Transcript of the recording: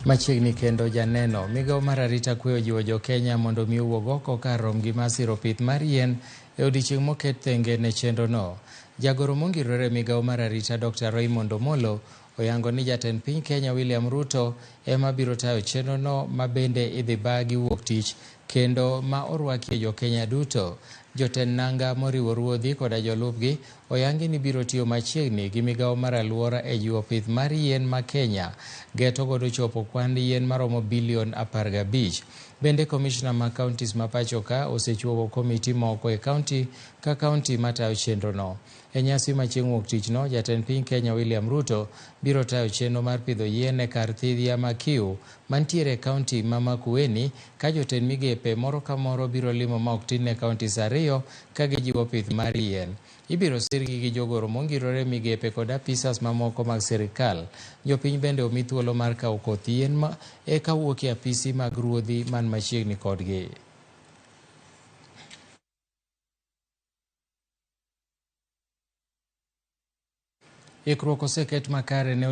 Machiegni kendo janeno, migawo mar arita kwe ojiwo jo-Kenya mondo omi owuog oko kar romgi mar siro pith mar yien e odiechieng' moket thenge ne chenrono. Jagoro mongirore e migawo mar arita Dr. Raymond Omolo oyango ni jatend piny Kenya William Ruto ema biro tayo chenrono ma bende idhi bagi wuok tich kendo ma orwakie jo-Kenya duto. Jotend nanga moriwo ruodhi koda jolupgi oyangi ni biro tiyo machiegni gi migawo mar aluora e jiwo pith mar yien ma Kenya geto godo chopo kwand yien maromo bilion 15. Bende komishna mag counties ma pachoka osechuogo komiti moko e kaunti ka kaunti matayo chenrono. E nyasi ma chieng' wuok tich no, jatend piny Kenya William Ruto biro tayo chenro mar pidho yien e kar thidhia ma Kiu mantiere e kaunti ma Makueni ka jotend migepe moro ka moro biro limo ma ok tin ne counties 2 ka gijiwo pith mar yien. Ibiro sirgi gi jogoro mongirore migepe kod apisas mamoko mag sirikal. Jopiny bende omi thuolo mar kawo koth yien ma eka wuok e apisi mag ruodhi man machiegni kodgi. Ikruok oseket makare ne